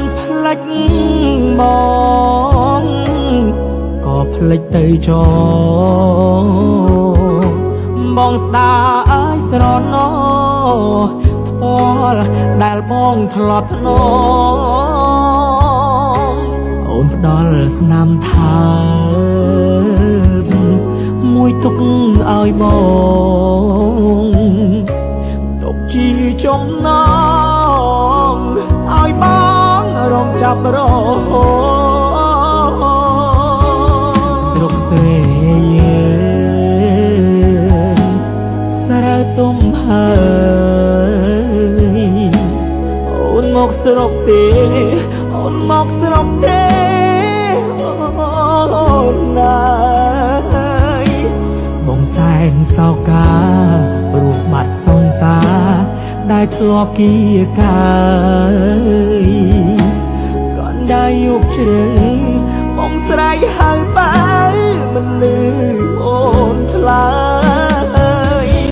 នផ្លិចបងក៏ផ្លិចទៅចោបងស្ដាយស្រណោថ្ពាល់ដែលបងធ្លាប់ធ្នមអូនផ្ដល់ស្នាមថើបមួយទុកឲ្យបងទុកជាចំណងឲ្យបងរងចាប់រហូតស្រុកស្រែយើងស្រូវទុំហើយអូនមកស្រុកទេអូនមកស្រុកទេអូនណាយបងសែនសោកាព្រោះបាត់សង្សារដែលធ្លាប់គៀកាយកណ្ដាយុកជ្រៅបងស្រែកហៅបើមិនលឺអូនឆ្លើ